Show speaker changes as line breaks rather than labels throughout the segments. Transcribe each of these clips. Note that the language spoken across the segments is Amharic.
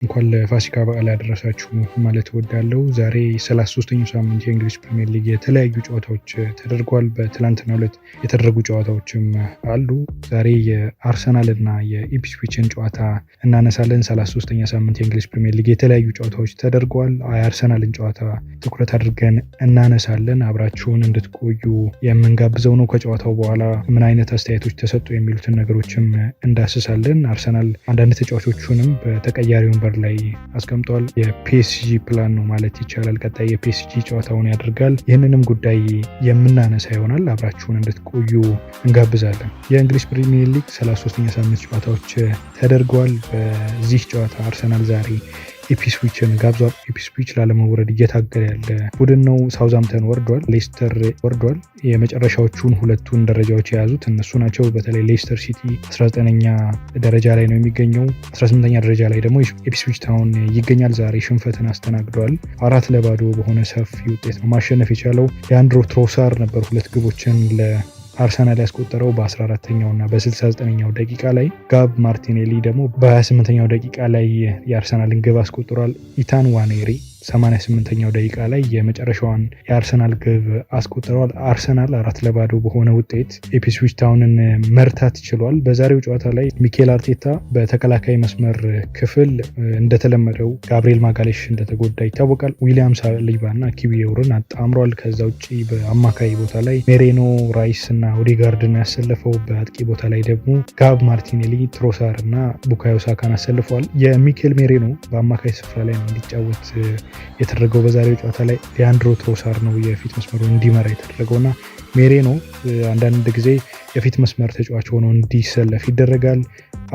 እንኳን ለፋሲካ በዓል ያደረሳችሁ ማለት እወዳለሁ። ዛሬ 33ኛው ሳምንት የእንግሊዝ ፕሪሚየር ሊግ የተለያዩ ጨዋታዎች ተደርጓል። በትላንትናው ዕለት የተደረጉ ጨዋታዎችም አሉ። ዛሬ የአርሰናል እና የኢፕስዊችን ጨዋታ እናነሳለን። 33ኛ ሳምንት የእንግሊዝ ፕሪሚየር ሊግ የተለያዩ ጨዋታዎች ተደርገዋል። የአርሰናልን ጨዋታ ትኩረት አድርገን እናነሳለን። አብራችሁን እንድትቆዩ የምንጋብዘው ነው። ከጨዋታው በኋላ ምን አይነት አስተያየቶች ተሰጡ የሚሉትን ነገሮችም እንዳስሳለን። አርሰናል አንዳንድ ተጫዋቾቹንም በተቀያሪ ወንበር ላይ አስቀምጧል። የፒኤስጂ ፕላን ነው ማለት ይቻላል። ቀጣይ የፒኤስጂ ጨዋታውን ያደርጋል። ይህንንም ጉዳይ የምናነሳ ይሆናል። አብራችሁን እንድትቆዩ እንጋብዛለን። የእንግሊዝ ፕሪሚየር ሊግ 33ኛ ሳምንት ጨዋታዎች ተደርገዋል። በዚህ ጨዋታ አርሰናል ዛሬ ኢፕስዊችን ጋብዟል። ኢፕስዊች ላለመውረድ እየታገለ ያለ ቡድን ነው። ሳውዛምተን ወርዷል፣ ሌስተር ወርዷል። የመጨረሻዎቹን ሁለቱን ደረጃዎች የያዙት እነሱ ናቸው። በተለይ ሌስተር ሲቲ 19ኛ ደረጃ ላይ ነው የሚገኘው። 18ኛ ደረጃ ላይ ደግሞ ኢፕስዊች ታውን ይገኛል። ዛሬ ሽንፈትን አስተናግዷል። 4-0 በሆነ ሰፊ ውጤት ነው ማሸነፍ የቻለው። ሊያንድሮ ትሮሳር ነበር ሁለት ግቦችን አርሰናል ያስቆጠረው በ14ኛው እና በ69ኛው ደቂቃ ላይ። ጋብ ማርቲኔሊ ደግሞ በ28ኛው ደቂቃ ላይ የአርሰናልን ግብ አስቆጥሯል። ኢታን ዋኔሪ 88ኛው ደቂቃ ላይ የመጨረሻዋን የአርሰናል ግብ አስቆጥረዋል። አርሰናል 4-0 በሆነ ውጤት ኢፕስዊች ታውንን መርታት ችሏል። በዛሬው ጨዋታ ላይ ሚኬል አርቴታ በተከላካይ መስመር ክፍል እንደተለመደው ጋብሪኤል ማጋሌሽ እንደተጎዳ ይታወቃል። ዊሊያም ሳሊባ እና ኪዊዮርን አጣምሯል። ከዛ ውጭ በአማካይ ቦታ ላይ ሜሬኖ፣ ራይስ እና ኦዴጋርድን ያሰለፈው። በአጥቂ ቦታ ላይ ደግሞ ጋብ ማርቲኔሊ፣ ትሮሳር እና ቡካዮ ሳካን አሰልፈዋል። የሚኬል ሜሬኖ በአማካይ ስፍራ ላይ ነው እንዲጫወት የተደረገው። በዛሬው ጨዋታ ላይ ሊያንድሮ ትሮሳር ነው የፊት መስመሩ እንዲመራ የተደረገው እና ሜሬኖ አንዳንድ ጊዜ የፊት መስመር ተጫዋች ሆኖ እንዲሰለፍ ይደረጋል።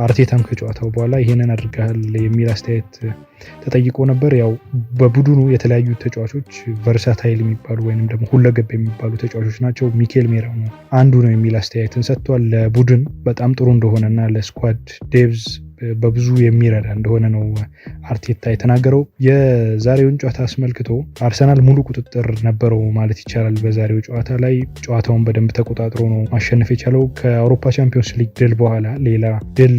አርቴታም ከጨዋታው በኋላ ይሄንን አድርገሃል የሚል አስተያየት ተጠይቆ ነበር። ያው በቡድኑ የተለያዩ ተጫዋቾች versatile የሚባሉ ወይንም ደግሞ ሁለገብ የሚባሉ ተጫዋቾች ናቸው። ሚኬል ሜሬኖ አንዱ ነው የሚል አስተያየትን ሰጥቷል። ለቡድን በጣም ጥሩ እንደሆነና ለ squad depth በብዙ የሚረዳ እንደሆነ ነው አርቴታ የተናገረው። የዛሬውን ጨዋታ አስመልክቶ አርሰናል ሙሉ ቁጥጥር ነበረው ማለት ይቻላል። በዛሬው ጨዋታ ላይ ጨዋታውን በደንብ ተቆጣጥሮ ነው ማሸነፍ የቻለው። ከአውሮፓ ቻምፒዮንስ ሊግ ድል በኋላ ሌላ ድል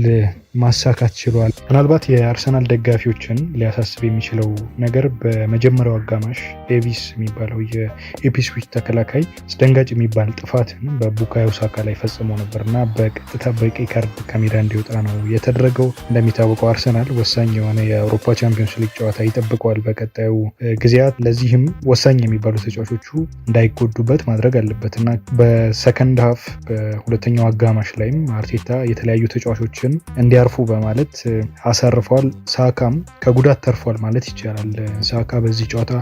ማሳካት ችሏል። ምናልባት የአርሰናል ደጋፊዎችን ሊያሳስብ የሚችለው ነገር በመጀመሪያው አጋማሽ ዴቪስ የሚባለው የኢፕስዊች ተከላካይ አስደንጋጭ የሚባል ጥፋትን በቡካዮ ሳካ ላይ ፈጽሞ ነበር እና በቀጥታ በቀይ ካርድ ከሜዳ እንዲወጣ ነው የተደረገው። እንደሚታወቀው አርሰናል ወሳኝ የሆነ የአውሮፓ ቻምፒዮንስ ሊግ ጨዋታ ይጠብቀዋል በቀጣዩ ጊዜያት። ለዚህም ወሳኝ የሚባሉ ተጫዋቾቹ እንዳይጎዱበት ማድረግ አለበት እና በ second half በሁለተኛው አጋማሽ ላይም አርቴታ የተለያዩ ተጫዋቾችን እንዲያርፉ በማለት አሳርፏል። ሳካም ከጉዳት ተርፏል ማለት ይቻላል። ሳካ በዚህ ጨዋታ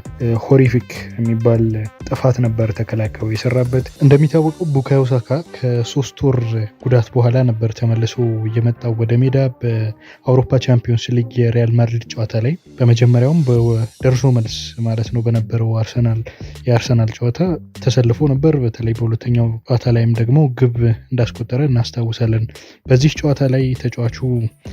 horrific የሚባል ጥፋት ነበር ተከላካዩ የሰራበት። እንደሚታወቀው ቡካዮ ሳካ ከ3 ወር ጉዳት በኋላ ነበር ተመልሶ የመጣው ወደ ሜዳ በአውሮፓ ቻምፒዮንስ ሊግ የሪያል ማድሪድ ጨዋታ ላይ። በመጀመሪያውም በደርሶ መልስ ማለት ነው በነበረው የአርሰናል ጨዋታ ተሰልፎ ነበር። በተለይ በሁለተኛው ጨዋታ ላይም ደግሞ ግብ እንዳስቆጠረ እናስታውሳለን። በዚህ ጨዋታ ላይ ተጫዋቹ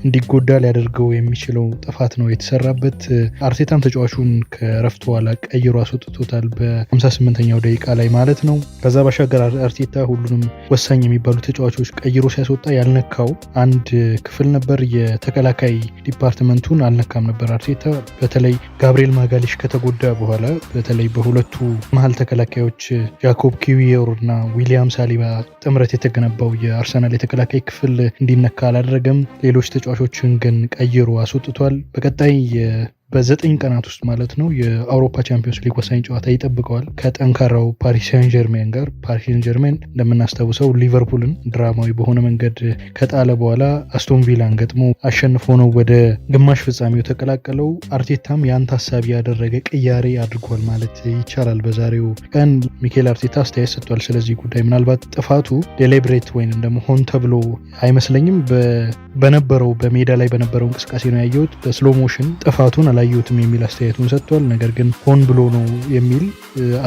እንዲጎዳ ሊያደርገው የሚችለው ጥፋት ነው የተሰራበት። አርቴታም ተጫዋቹን ከረፍት በኋላ ቀይሮ አስወጥቶታል በ58ኛው ደቂቃ ላይ ማለት ነው። ከዛ ባሻገር አርቴታ ሁሉንም ወሳኝ የሚባሉ ተጫዋቾች ቀይሮ ሲያስወጣ ያልነካው አንድ ክፍል ነበር። የተከላካይ department ኡን አልነካም ነበር አርቴታ። በተለይ ጋብሪኤል ማጋሊሽ ከተጎዳ በኋላ በተለይ በሁለቱ መሀል ተከላካዮች ጃኮብ ኪዊዮር እና ዊሊያም ሳሊባ ጥምረት የተገነባው የአርሰናል የተከላካይ ክፍል እንዲነካ አላደረገም። ሌሎች ተጫዋቾችን ግን ቀይሮ አስወጥቷል። በቀጣይ በ9 ቀናት ውስጥ ማለት ነው የአውሮፓ ቻምፒዮንስ ሊግ ወሳኝ ጨዋታ ይጠብቀዋል ከጠንካራው ፓሪስ ሳን ጀርሜን ጋር። ፓሪስ ሳን ጀርሜን እንደምናስታውሰው ሊቨርፑልን ድራማዊ በሆነ መንገድ ከጣለ በኋላ አስቶን ቪላን ገጥሞ አሸንፎ ነው ወደ ግማሽ ፍጻሜው ተቀላቀለው። አርቴታም ያን ታሳቢ ያደረገ ቅያሬ አድርጓል ማለት ይቻላል። በዛሬው ቀን ሚኬል አርቴታ አስተያየት ሰጥቷል ስለዚህ ጉዳይ። ምናልባት ጥፋቱ deliberate ወይንም ደግሞ ሆን ተብሎ አይመስለኝም። በነበረው በሜዳ ላይ በነበረው እንቅስቃሴ ነው ያየሁት። በ slow motion ጥፋቱን አላየሁትም የሚል አስተያየቱን ሰጥቷል። ነገር ግን ሆን ብሎ ነው የሚል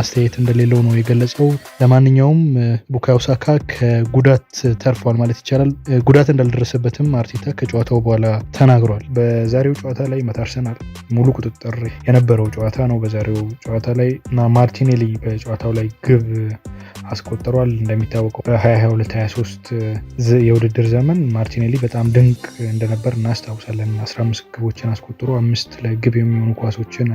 አስተያየት እንደሌለው ነው የገለጸው። ለማንኛውም ቡካዮ ሳካ ከጉዳት ተርፏል ማለት ይቻላል። ጉዳት እንዳልደረሰበትም አርቴታ ከጨዋታው በኋላ ተናግሯል። በዛሬው ጨዋታ ላይ አርሰናል ሙሉ ቁጥጥር የነበረው ጨዋታ ነው። በዛሬው ጨዋታ ላይ እና ማርቲኔሊ በጨዋታው ላይ ግብ አስቆጥሯል። እንደሚታወቀው በ2022/23 የውድድር ዘመን ማርቲኔሊ በጣም ድንቅ እንደነበር እናስታውሳለን። 15 ግቦችን አስቆጥሮ 5 ለግብ የሚሆኑ ኳሶችን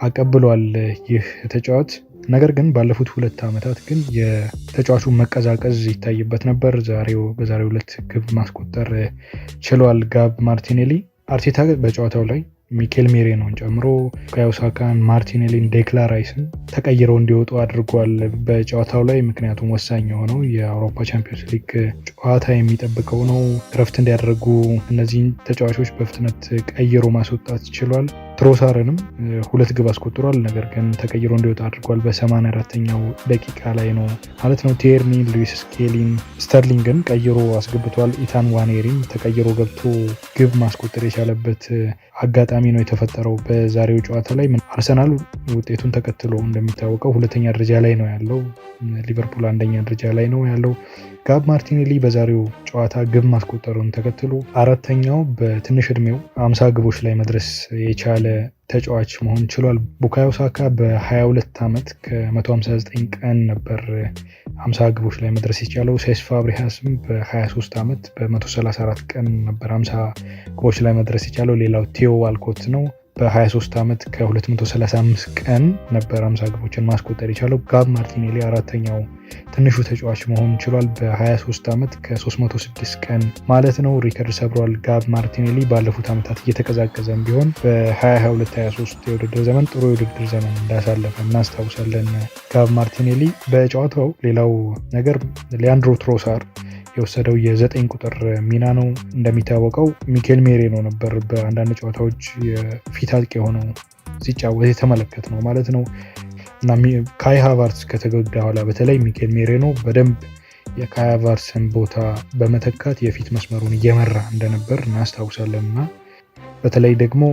አቀብሏል ይህ ተጫዋች። ነገር ግን ባለፉት 2 ዓመታት ግን የተጫዋቹ መቀዛቀዝ ይታይበት ነበር። በዛሬው ዕለት ግብ ማስቆጠር ችሏል ጋብ ማርቲኔሊ። አርቴታ በጨዋታው ላይ ሚኬል ሜሪኖን ጨምሮ ቡካዮ ሳካን፣ ማርቲኔሊን፣ ዴክላን ራይስን ተቀይረው እንዲወጡ አድርጓል በጨዋታው ላይ። ምክንያቱም ወሳኝ የሆነው የአውሮፓ ቻምፒዮንስ ሊግ ጨዋታ የሚጠብቀው ነው። እረፍት እንዲያደርጉ እነዚህን ተጫዋቾች በፍጥነት ቀይሮ ማስወጣት ችሏል። ትሮሳርንም 2 ግብ አስቆጥሯል። ነገር ግን ተቀይሮ እንዲወጣ አድርጓል። በ84ኛው ደቂቃ ላይ ነው ማለት ነው። ቲየርኒ፣ ሉዊስ ስኬሊን፣ ስተርሊንግን ቀይሮ አስገብቷል። ኢታን ዋኔሪም ተቀይሮ ገብቶ ግብ ማስቆጠር የቻለበት አጋጣሚ ነው የተፈጠረው በዛሬው ጨዋታ ላይ። አርሰናል ውጤቱን ተከትሎ እንደሚታወቀው 2ኛ ደረጃ ላይ ነው ያለው። ሊቨርፑል 1ኛ ደረጃ ላይ ነው ያለው። ጋብ ማርቲኔሊ በዛሬው ጨዋታ ግብ ማስቆጠሩን ተከትሎ 4ኛው በትንሽ እድሜው 50 ግቦች ላይ መድረስ የቻለ ተጫዋች መሆን ችሏል። ቡካዮ ሳካ በ22 ዓመት ከ159 ቀን ነበር 50 ግቦች ላይ መድረስ የቻለው። ሴስ ፋብሪሃስም በ23 ዓመት በ134 ቀን ነበር 50 ግቦች ላይ መድረስ የቻለው። ሌላው ቴዎ ዋልኮት ነው። በ23 ዓመት ከ235 ቀን ነበር 50 ግቦችን ማስቆጠር የቻለው። ጋብ ማርቲኔሊ 4ኛው ትንሹ ተጫዋች መሆን ችሏል። በ23 ዓመት ከ306 ቀን ማለት ነው ሪከርድ ሰብሯል። ጋብ ማርቲኔሊ ባለፉት ዓመታት እየተቀዛቀዘም ቢሆን በ2022/23 የውድድር ዘመን ጥሩ የውድድር ዘመን እንዳሳለፈ እናስታውሳለን። ጋብ ማርቲኔሊ በጨዋታው ሌላው ነገር ሊያንድሮ ትሮሳር የወሰደው የ9 ቁጥር ሚና ነው። እንደሚታወቀው ሚኬል ሜሪኖ ነበር በአንዳንድ ጨዋታዎች የፊት አጥቂ የሆነው ሲጫወት የተመለከት ነው ማለት ነው። እና ካይ ሃቨርትዝ ከተጎዳ በኋላ በተለይ ሚኬል ሜሪኖ በደንብ የካይ ሃቨርትዝን ቦታ በመተካት የፊት መስመሩን እየመራ እንደነበር እናስታውሳለን። እና በተለይ ደግሞ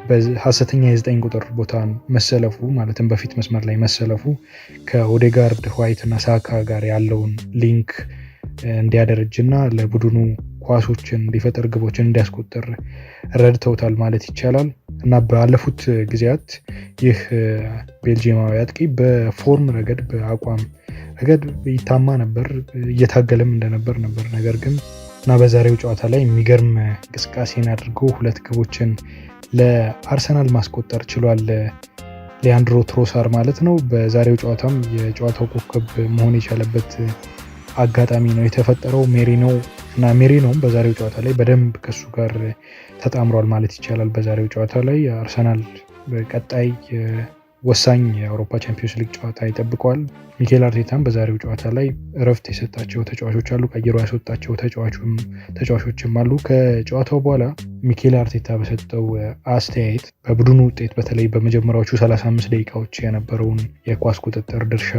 በሐሰተኛ የ9 ቁጥር ቦታን መሰለፉ ማለትም በፊት መስመር ላይ መሰለፉ ከኦዴጋርድ፣ ዋይት እና ሳካ ጋር ያለውን link እንዲያደርጅና ለቡድኑ ኳሶችን እንዲፈጥር ግቦችን እንዲያስቆጥር ረድተውታል ማለት ይቻላል። እና ባለፉት ጊዜያት ይህ ቤልጂየማዊ አጥቂ በ form ረገድ በአቋም ረገድ ይታማ ነበር፣ እየታገለም እንደነበር ነበር። ነገር ግን እና በዛሬው ጨዋታ ላይ የሚገርም እንቅስቃሴን አድርጎ 2 ግቦችን ለአርሰናል ማስቆጠር ችሏል ሊያንድሮ ትሮሳር ማለት ነው። በዛሬው ጨዋታም የጨዋታው ኮከብ መሆን የቻለበት አጋጣሚ ነው የተፈጠረው። ሜሪኖ እና ሜሪኖም በዛሬው ጨዋታ ላይ በደንብ ከሱ ጋር ተጣምሯል ማለት ይቻላል። በዛሬው ጨዋታ ላይ አርሰናል በቀጣይ ወሳኝ የአውሮፓ ቻምፒዮንስ ሊግ ጨዋታ ይጠብቀዋል። ሚኬል አርቴታም በዛሬው ጨዋታ ላይ እረፍት የሰጣቸው ተጫዋቾች አሉ፣ ቀይሮ ያስወጣቸው ተጫዋቾችም አሉ። ከጨዋታው በኋላ ሚኬል አርቴታ በሰጠው አስተያየት በቡድኑ ውጤት በተለይ በመጀመሪያዎቹ 35 ደቂቃዎች የነበረውን የኳስ ቁጥጥር ድርሻ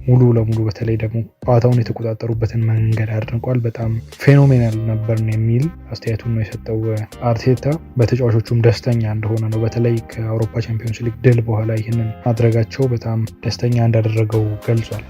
ሙሉ ለሙሉ በተለይ ደግሞ ጨዋታውን የተቆጣጠሩበትን መንገድ አድንቋል። በጣም phenomenal ነበርን የሚል አስተያየቱን ነው የሰጠው አርቴታ። በተጫዋቾቹም ደስተኛ እንደሆነ ነው። በተለይ ከአውሮፓ ቻምፒዮንስ ሊግ ድል በኋላ ይህንን ማድረጋቸው በጣም ደስተኛ እንዳደረገው ገልጿል።